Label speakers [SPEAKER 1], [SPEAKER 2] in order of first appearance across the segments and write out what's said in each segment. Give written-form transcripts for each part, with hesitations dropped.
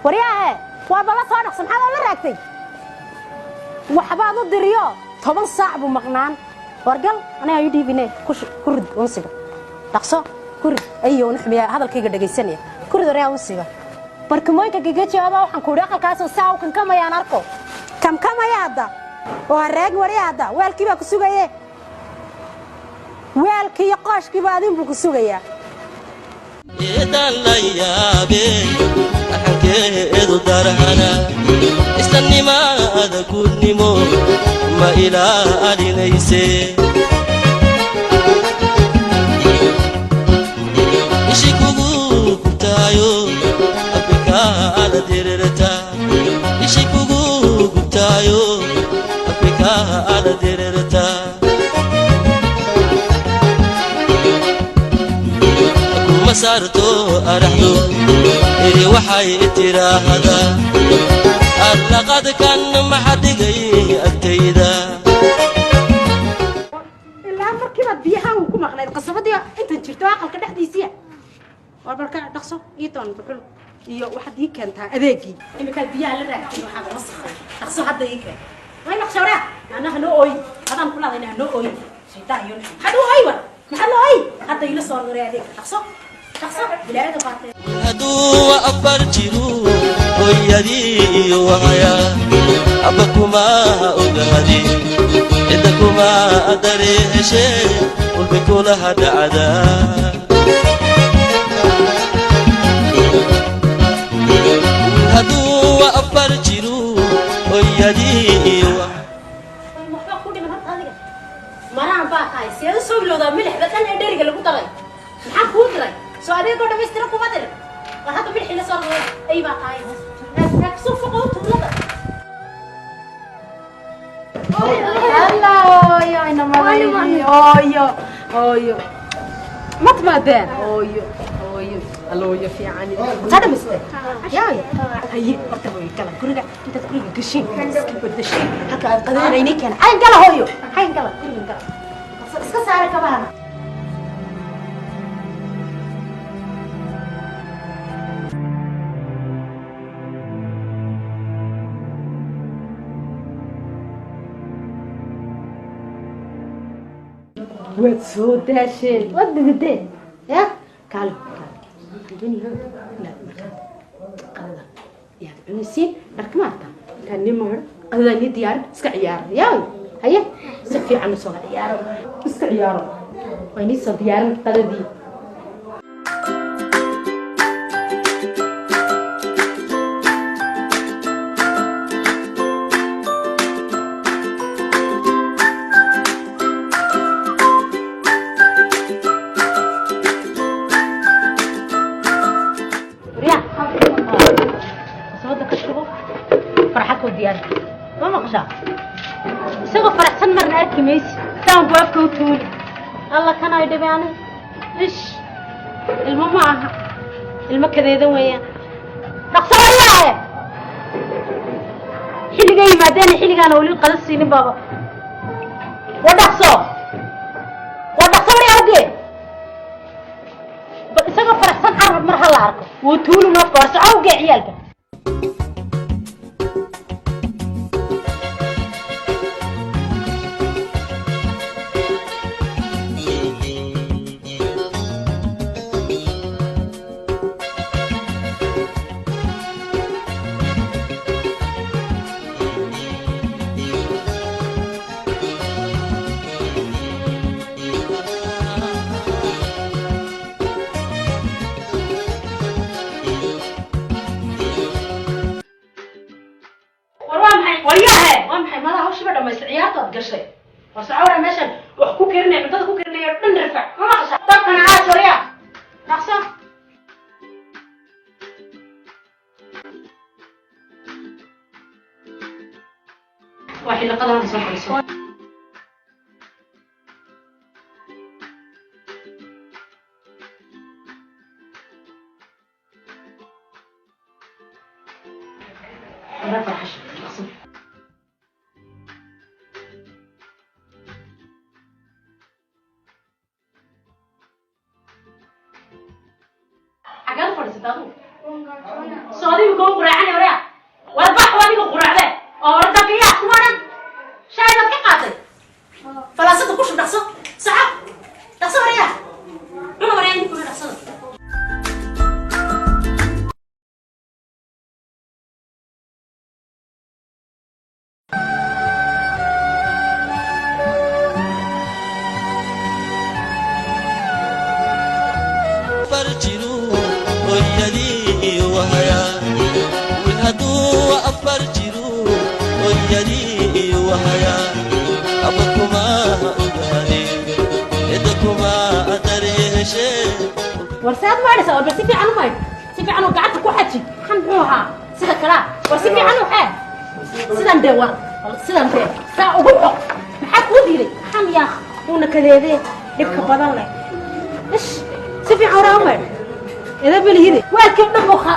[SPEAKER 1] Waryaahe, waa bala soo dhaqso. Maxaad oo la raagtay? Waxbaad u diriyo 10 saac buu maqnaan. Wargal aniga ii dhiibine, ku rid unsiga, dhaqso ku rid. Ayow naxmiya, hadalkayga dhegaysanaya, ku rid waryaa unsiga. Barkimooyinka gegejaaba waxaan ku idhi aqalkaasoo saa u kankamayaan arko, kamkamaya hadda oo ha raagin. Waryaa hadda weelkii baa ku sugaye, weelkii iyo qooshkiiba adin buu ku sugayaa.
[SPEAKER 2] Eedaan la yaabe, arxankeedu darhana, islannimaada gudnimo ma ilaalinayse? Ishi kugu gubtaayo afrikaala dirirta, ishi kugu gubtaayo afrikaala dirirta. Kuma saarto araxdu iri, waxay tiraahdaa arlaqadkan maxa dhigay agtayda.
[SPEAKER 1] Ilaa markiibaad biyaha uu ku maqnayd qasabadii intan jirto aqalka dhexdiisiya. War balka dhaqso ii doon dhuxul iyo waxaad ii keentaa adeegii. Iminkaad biyaha la raagtay waxaad wasakhay, dhaqso hadda ii keen. Way naqsha waraa ana hanoo ooyi, adaan kula hadayna, hanoo ooyi. Shaytaan iyo maxaad u ooyi? War maxaad loo ooyi? Hadda iila soo roray adeega, dhaqso dhaqso, bilaayada baatee.
[SPEAKER 2] Hadduu afar jiru hooyadii wahaya, abba kuma ogaadi, cidda kuma dareeshe, walbay kulaha dhacdaa. Hadduu afar jiru hooyadii
[SPEAKER 1] Waxbaa ku dhiman horta adiga maraan baa tahay. Seed u soo bilowdaa milixda dhan ee dheriga lagu daray? Maxaan kuu diray? Soo adeegoo dhammaystiran kuma dirin. War hadda milixii la soo roray. Ay baa tahay, soo foqow tuulada. Hooyo inamadaydi, hooyo, hooyo, ma timaadeen? Hooyo, hooyo, alooyo fiican taa dhamaystay. Yaay, haye, horta hooyo gala guriga. Intaad guriga gashiin iska bedashiin halka aad qadanaynay keena. Xayn gala hooyo, xayn gala, guriga gala, iska saara kabahana. Waad soo daasheen, waad didideen. Ya kaalo, kaalo, waxaan doonayaa inaad markaad qadada yaad cunaysiin dharka maarta intaan nin maydho, qadadaa nii diyaarin, iska ciyaaro. Yaa haye, si fiican usoo ciyaaro, iska ciyaaro, waa inii soo diyaarin qadadii. Waryaa, sooda ka shubo, farxad kuu diyaari. Ma maqashaa? Isagoo faraxsan marna arki maysi, saan buu afka u tuuli. Alla kan ay dhibay ani. Ish, ilmo ma aha, ilmo kadeedan weeyaan. Dhaqso waryaahe, xilligay yimaadeen xilligaana weli qada siinin baaba. Wa dhaqso, wa dhaqso waryaa, awgee bal isagoo faraxsan carab mar ha la arko, wuu tuuli noofka. War soco, awgee ciyaalka. War waa maxay waryaahe? Waa maxay madaha hawshiba dhamaystay, ciyaartaad gashay? War socawra, meeshan wax ku karinaya, cuntada ku karinaya dhan rafac. Ma maqasha? Dabkana caas waryaa, dhaqso. Waa xilliqadaada soo fadhiiso. Wara farxash, dhaqso. Xaggaad fadhiisata adigu? Soo adigu kuu quraacani waraa. War bax adigu quraacde. Oo war daqiiqa kuma dhan. Shaay baad ka qaatay. Falaasada ku shub dhaqso. Saca. Dhaqso waraa. Cuna waraa inuu kuna dhaqsado.
[SPEAKER 2] Afar jiru hooyadii wahaya. Wiil hadduu afar jiru hooyadii wahaya, aba kuma ogaade, cidda kuma daryeeshe.
[SPEAKER 1] War saad maadhaysaa? War bal si fiican u maydh, si fiican oo gacanta ku xaji. Maxan muxuu ahaa sida kalaa? War si fiican u xee, sidan dee. War bal sidan dee, saa ugu xoq. Maxaa kuu diiday? Maxan yaa uuna kadeedee dhibka badan leh. Ish, si fiican waraa u maydh. Edabelihide weelkii dhan buu ka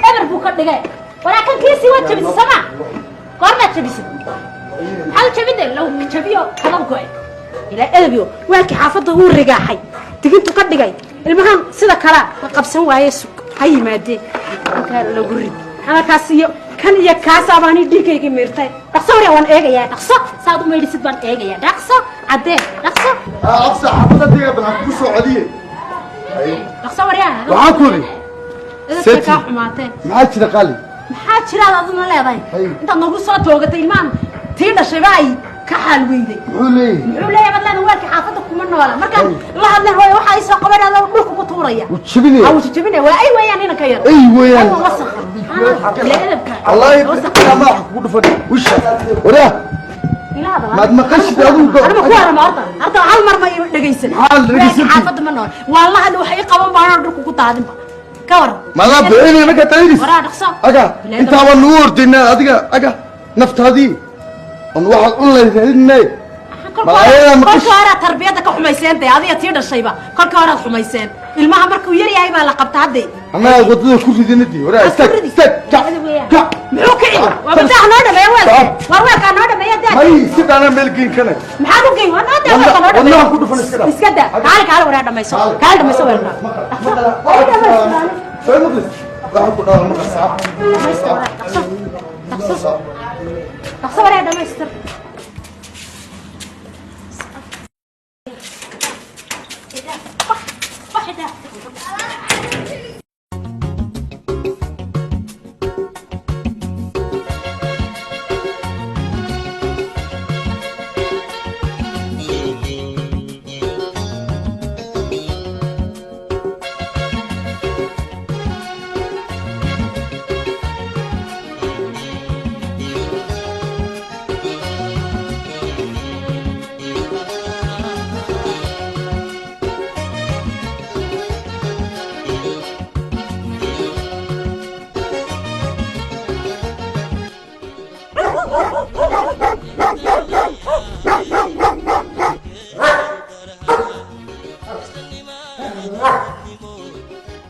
[SPEAKER 1] eber buu ka dhigay. Waraa kan kiisii waad jabisay sama? Goormaad jabisay? Maxaad u jabide? Low jabiyo kala go'e ilaa edabiyo. Weelkii xaafadda uu rigaaxay, digintu ka dhigay. Ilmahan sida kalea ma qabsan waaye. Sug ha yimaadee, halkaa lagu rid amarkaas iyo kan iyo kaas abaani dhiiggayga miirtay. Dhaqso waryaa, waan eegayaa. Dhaqso, saad u maydhisid baan eegayaa. Dhaqso caddee, dhaqso.
[SPEAKER 3] Absa, xaafadda diga bal ku soo celiye.
[SPEAKER 1] Dhaqso waryaa.
[SPEAKER 3] Waxaan ku iri
[SPEAKER 1] Edabka kaa xumaatee.
[SPEAKER 3] Maxaa jira, qaali?
[SPEAKER 1] Maxaa jiraad aduna leedahay?
[SPEAKER 3] Hay.
[SPEAKER 1] Intaad noogu soo toogatay ilmahan, tii dhashayba ay ka xaal weyday.
[SPEAKER 3] Muxuu leeyahay?
[SPEAKER 1] Muxuu leeyahay baad leedahay? Weelka xaafadda kuma noola. Markaan la hadleen, hooyo waxaa ii soo qaban adoo dhulka ku tuuraya.
[SPEAKER 3] Wuu jebinaya.
[SPEAKER 1] Wuu jebinaya. Waa ay weeyaan inanka yar.
[SPEAKER 3] Ay weeyaan.
[SPEAKER 1] Aywa wasakha ila edabka.
[SPEAKER 3] Wallaahi
[SPEAKER 1] wasakha.
[SPEAKER 3] Madaxa kugu dhufan wisha waraa.
[SPEAKER 1] Ila hadal.
[SPEAKER 3] Maad maqashid adigu
[SPEAKER 1] Anima ku warama horta. Horta hal mar ma ii dhegaysan.
[SPEAKER 3] Maxaa la dhegaysan?
[SPEAKER 1] Weelka xaafadda ma nool. Waan la hadli, waxa ii qaban baanoo dhulka ku daadinba. Ka waran?
[SPEAKER 3] Madaa bixinaya markaa taydis.
[SPEAKER 1] Waraa dhaqso.
[SPEAKER 3] Aga intaa baan nugu ordaynaa adiga, aga naftaadii on waxaad cun lahayd raadinay. Malaayada maqash-
[SPEAKER 1] Kolka horaad tarbiyadda ka xumayseen dee, adiga tii dhashayba kolka horaad xumayseen. Ilmaha markuu yar yahay baa la qabta hadday.
[SPEAKER 3] Annaga wadada ku ridinadii waraa. Istaag, istaag, kac, kac.
[SPEAKER 1] Muxuu kici? Waa badaa noo dhameeya weelka. War weelkaa noo dhameeya daa.
[SPEAKER 3] May si dhaana meel geyn kana.
[SPEAKER 1] Maxaad u geyn? Waa noo daa weelka noo dhameeya.
[SPEAKER 3] Wadnaha ku dhufan, iska daa.
[SPEAKER 1] Iska daa. Kaali, kaali waraa, dhamayso. Kaali, dhamayso weelka. Dhamaysta waraa, dhaqso, dhaqso, dhaqso waraa, dhamaystir. Wax daa.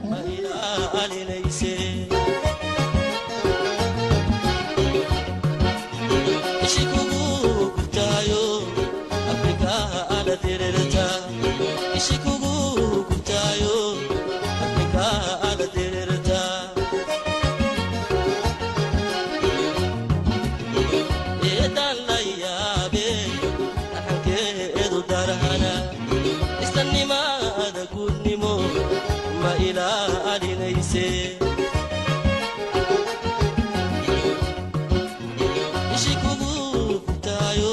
[SPEAKER 2] Ma ilaalinayse? Ishi kugu gubtaayo Afrika ala dirirta, ishi kugu gubtaayo Afrika ala dirirta. Eedaan la yaabe dhaxankeedu darhana, islanimada guudnimo ma ilaalinayse? Ishi kugu gubtaayo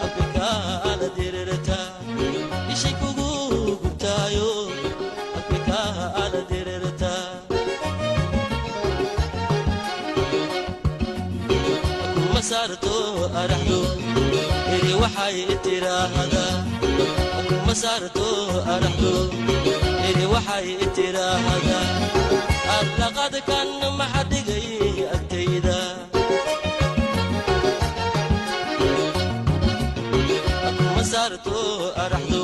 [SPEAKER 2] Afrika ala dirirta, ishi kugu gubtaayo Afrika ala dirirta. Kuma saarto araxdu eri waxay tiraahdaa, kuma saarto araxdu eri waxay tiraahdaa, allaqadkan maxa dhigay agtayda? Kuma saarto araxdu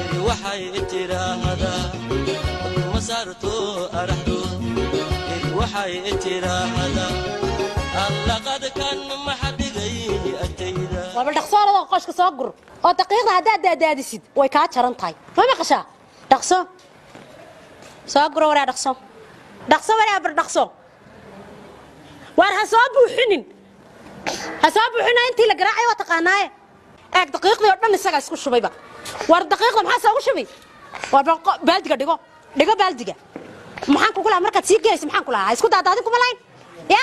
[SPEAKER 2] eri waxay tiraahdaa, kuma saarto araxdu eri waxay tiraahdaa, allaqadkan maxa dhigay agtayda?
[SPEAKER 1] Waaba dhaqso, oradoo qoshka soo gur oo daqiiqda haddaad daadaadisid way kaa jaran tahay. Ma maqashaa? Dhaqso soo guro waraa, dhaqso. Dhaqso waraa, bar dhaqso. Waar ha soo buuxinin, ha soo buuxina. Intii la garaacay waa taqaanaaye. Eeg, daqiiqdii oo dhan isagaa isku shubayba. Waar daqiiqda maxaa soogu shubay? Waar bal baaldiga dhigo, dhigo baaldiga. Maxaan kugu lahaa markaad sii gelaysa? Maxaan ku lahaa? Ha isku daadaadin kuma lahayn ya.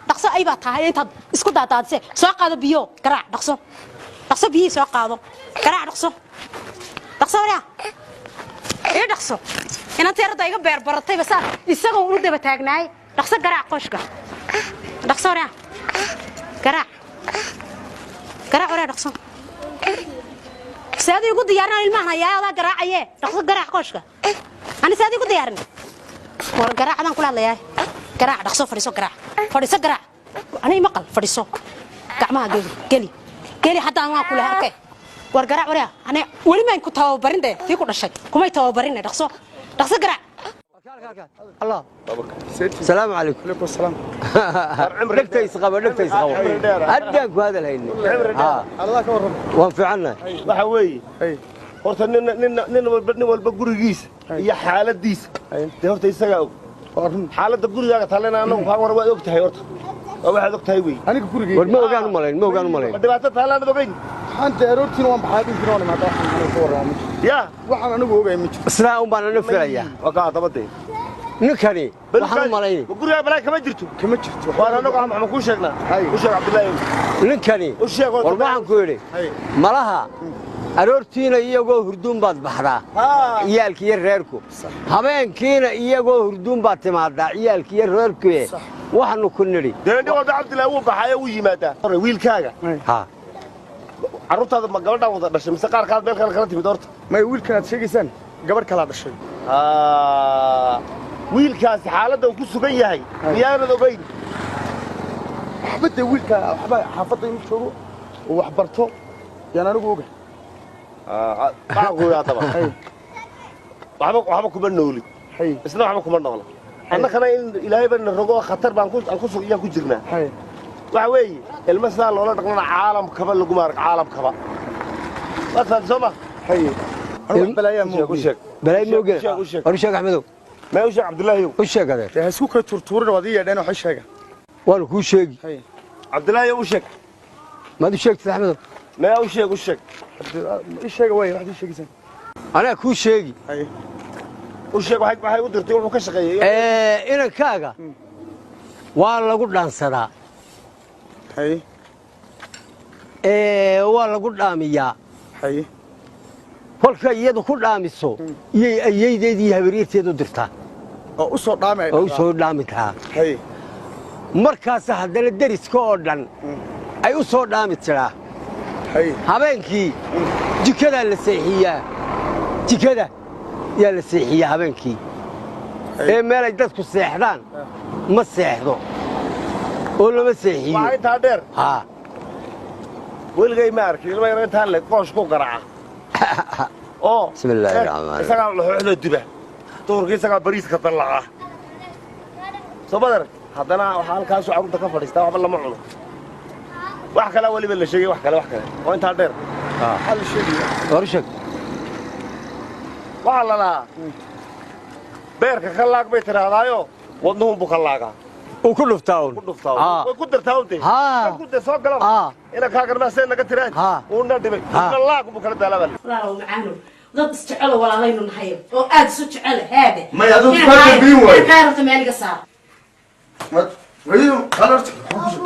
[SPEAKER 1] Dhaqso ay baa tahay intaad isku daadaadise. Soo qaado biyo, garaac, dhaqso, dhaqso. Biyihii soo qaado, garaac, dhaqso, dhaqso. Waryaa, ii dhaqso. Inanta yarada iga beer baratayba saa isagoo u daba taagnaay. Dhaqso, garaac qooshka, dhaqso. Waryaa, garaac, garaac. Waryaa, dhaqso. Saad igu diyaarin ilmahan hayaa, adaa garaacaye. Dhaqso, garaac qooshka. Ani saad igu diyaarin? War garaac adaan kula hadlayaa, garaac, dhaqso. Fadhiiso, garaac, fadhiiso, garaac. Ani maqal, fadhiiso. Gacmaha geli, geli, geli. Haddaan waan kula arkay. War garaac, waryaa. Ani weli maan ku tababarin dee, tii ku dhashay kumay tababarin. Dhaqso, dhaqso, garaac.
[SPEAKER 4] الله. السلام عليكم.
[SPEAKER 3] Calaykum asalaam.
[SPEAKER 4] Dhegta isqaba, dhegta isqaba. Haddaan ku hadal haynin.
[SPEAKER 3] Allah ka warrama.
[SPEAKER 4] Waan fiicannahay.
[SPEAKER 5] Waxa weeye,
[SPEAKER 3] Hay.
[SPEAKER 5] horta nin walba gurigiisa iyo xaaladiisa dee horta isagaa og.
[SPEAKER 3] Waa run.
[SPEAKER 5] Xaaladda gurigaaga tallena annagu kaa war waad og tahay horta. Waa waxaad og tahay wey.
[SPEAKER 3] Aniga gurigeyga
[SPEAKER 4] War ma ogaan u malayn, ma ogaan u malayn.
[SPEAKER 5] Ma dhibaato taallaanad ogeyn?
[SPEAKER 3] Waxaan dee aroortiina waan baxaa, habeenkiina waan imaadaa. Waxaan anigu ka warrama ma jirto.
[SPEAKER 5] Yaa.
[SPEAKER 3] Waxaan anigu ogahay ma jirto.
[SPEAKER 4] Sidaa un baan ana filayaa.
[SPEAKER 5] Waa kaa haddaba dee.
[SPEAKER 4] Ninkani waxaan u malayn
[SPEAKER 5] Ma gurigaaga balaa kama jirto?
[SPEAKER 3] Kama jirto.
[SPEAKER 5] Waan annagu maxaan kuu sheegnaa?
[SPEAKER 3] Hay.
[SPEAKER 5] U sheeg, Cabdullaahi.
[SPEAKER 4] Ninkani
[SPEAKER 5] U sheeg oo
[SPEAKER 4] war waxaan ku idhi,
[SPEAKER 3] Hay.
[SPEAKER 4] malaha aroortiina iyagoo hurduun baad baxdaa,
[SPEAKER 5] Haa.
[SPEAKER 4] ciyaalki iyo reerku. Habeenkiina iyagoo hurduun baad timaadaa, ciyaalki iyo reerku. Waxaanu ku nidhi
[SPEAKER 5] Dee nin walba, Cabdullaahi, wuu baxaayo, wuu yimaadaa. Hore wiilkaaga,
[SPEAKER 4] ha.
[SPEAKER 5] Carruurtaada ma gabadhaan wada dhashay mise qaar kaad meel kale kala timid horta?
[SPEAKER 3] May, wiilkan aad sheegaysaan gabadh kalaa dhashay.
[SPEAKER 5] Haa. Wiilkaasi xaaladda uu ku sugan yahay miyaanad ogeyn?
[SPEAKER 3] Waxba dee wiilka waxba xaafadda inuu joogo oo wax barto yaan anigu ogahay.
[SPEAKER 5] Waxaan ku yidhi haddaba, waxba kuma noolid.
[SPEAKER 3] Hay.
[SPEAKER 5] Isna waxba kuma noola. Annakana in Ilaahay baa na rogo oo khatar baan ku aan ku sug iyaan ku jirnaa.
[SPEAKER 3] Hay.
[SPEAKER 5] Waxa weeye, ilmo sidaa loola dhaqmana caalamkaba laguma arag, caalamkaba. Waad fahamtay soo ma?
[SPEAKER 3] Hay, anigu wax balaayaa ma
[SPEAKER 5] U sheeg, u
[SPEAKER 3] ogi.
[SPEAKER 5] sheeg.
[SPEAKER 4] Balaay ma ogeen.
[SPEAKER 5] U sheeg, u sheeg.
[SPEAKER 4] War u sheeg, Axmedow.
[SPEAKER 5] Mee, u sheeg, Cabdullaahiyow.
[SPEAKER 4] U sheeg, adeer.
[SPEAKER 3] Dee ha isku kala turtuurin, waad ii yeedheen, waxay sheega.
[SPEAKER 4] Waanu kuu sheegi.
[SPEAKER 3] Hay.
[SPEAKER 5] Cabdullaahiyow, u sheeg.
[SPEAKER 4] Maad u sheegtid, Axmedow?
[SPEAKER 5] Mee, u sheeg, u sheeg.
[SPEAKER 3] Ii sheega waay waxaad ii sheegaysaan.
[SPEAKER 4] Anaa kuu sheegi.
[SPEAKER 3] Hay.
[SPEAKER 5] U sheeg waxay u dirtay, wuxuu ka shaqeeyey.
[SPEAKER 4] Inankaaga waa lagu dhaansadaa.
[SPEAKER 3] Hay.
[SPEAKER 4] Waa lagu dhaamiyaa.
[SPEAKER 3] Hay.
[SPEAKER 4] Kolka iyadu ku dhaamiso iyay ayaydeed iyo habaryarteed u dirtaa.
[SPEAKER 3] Oo u soo dhaamay.
[SPEAKER 4] Oo u soo dhaamitaa.
[SPEAKER 3] Hay.
[SPEAKER 4] Markaas haddana deriska oo dhan ay u soo dhaami tiraa.
[SPEAKER 3] Hay.
[SPEAKER 4] Habeenkii jikadaa la seexiyaa, jikada yaa la seexiyaa habeenkii. Ee meelay dadku seexdaan ma seexdo oo lama seexiyo.
[SPEAKER 5] Waxaa intaa dheer,
[SPEAKER 4] haa,
[SPEAKER 5] weligay ma arkin ilma yar intaan le qoosh ku garaaca oo
[SPEAKER 4] Bismi illaahi raxmaani raxiim.
[SPEAKER 5] Isagaa laxooxda duba duhurkii, isagaa bariiska dallaca soo madar. Haddana waxaa halkaasuu carruurta ka fadhiistaa, waxba lama cuno. Wax kalea weliba la sheegay, wax kale, wax kale oo intaa dheer.
[SPEAKER 3] Maxaa la sheegaya?
[SPEAKER 4] War u sheeg.
[SPEAKER 5] Waxaa la lahaa beerka ka laag bay tidhaahdaayo, wadnuhunbuu ka laagaa.
[SPEAKER 4] Uu ku dhuftaa un.
[SPEAKER 5] Ku dhuftaa.
[SPEAKER 4] Haa.
[SPEAKER 5] Way ku dartaa unte.
[SPEAKER 4] Haa.
[SPEAKER 5] Ku dar soo galaba.
[SPEAKER 4] Haa.
[SPEAKER 5] Ina kaa garmaa see naga tiraan.
[SPEAKER 4] Haa.
[SPEAKER 5] Uuna dhibay.
[SPEAKER 4] Haa.
[SPEAKER 5] Una laag buu kala daalaa baa.
[SPEAKER 1] Walaalow macaano, dad isjecelo walaalaynu nahay oo aad isu jecel haade.
[SPEAKER 3] May, adigu kaa dambeyn waayo.
[SPEAKER 1] Kaa rabta meel iga saar.
[SPEAKER 3] Wayo, kaale horta,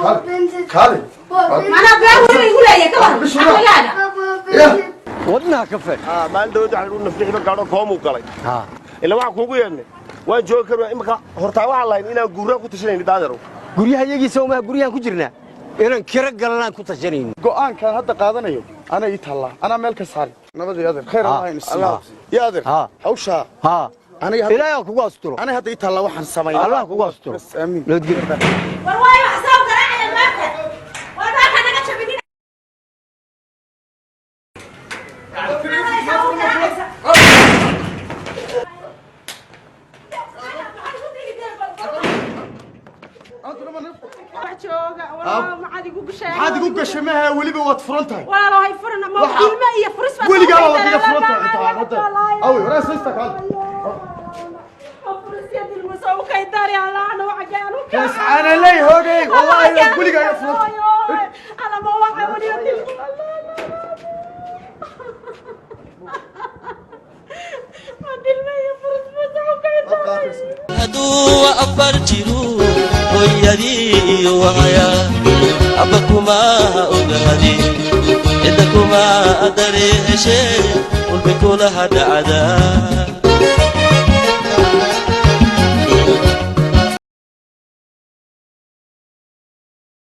[SPEAKER 3] kaale, kaale.
[SPEAKER 1] Manaa been weliba igu leeyahay, ka waran caqligaaga?
[SPEAKER 3] Ya.
[SPEAKER 4] Wadnaha ka fedh.
[SPEAKER 5] Haa, maalin dhaweyd waxaan u naflixba gaadho koomuu galay.
[SPEAKER 4] Haa.
[SPEAKER 5] Ila waxaan kuugu yeedhnay waan joogi kar imika. Hortaa waxaan lahayn inaan guuraan ku tashanayni daaderow.
[SPEAKER 4] Guryaha iyagiisa umaha, guryahan ku jirnaa inaan kiro galanaan ku tashanayno.
[SPEAKER 3] Go'aankan hadda qaadanayo anaa ii taallaa, anaa meel ka saari. Nabadii adeer, khayr Allah ina siiyo. Ya adeer, hawshaa
[SPEAKER 4] haa,
[SPEAKER 3] aniga hadda
[SPEAKER 4] Ilaahay ha kugu asturo.
[SPEAKER 3] Aniga hadda ii taallaa waxaan samaynaa.
[SPEAKER 4] Allah kugu asturo.
[SPEAKER 3] Bas, aamiin.
[SPEAKER 4] Nabadgelyo.
[SPEAKER 1] War waayo, wax soo garaacaya maanta war baalka naga jabinin.
[SPEAKER 3] Maxaad igu gashay? Maha, weliba waad furan tahay.
[SPEAKER 1] Walaalow, furan ma ilmo iyo furis baa.
[SPEAKER 3] Weligaa waad iga furan tahay inta aan hadda awi waraa saysta, kaale.
[SPEAKER 1] Xageen u
[SPEAKER 3] Hees caanaley hoogay, wallaahi waa gurigaaga furan.
[SPEAKER 1] Alama waxa weliba dil. Ma dilmayo furus.
[SPEAKER 2] Hadduu afar jiru hooyadii wahaya abba kuma ogaadi, cidda kuma dareeshe walbay kulaha dhacdaa.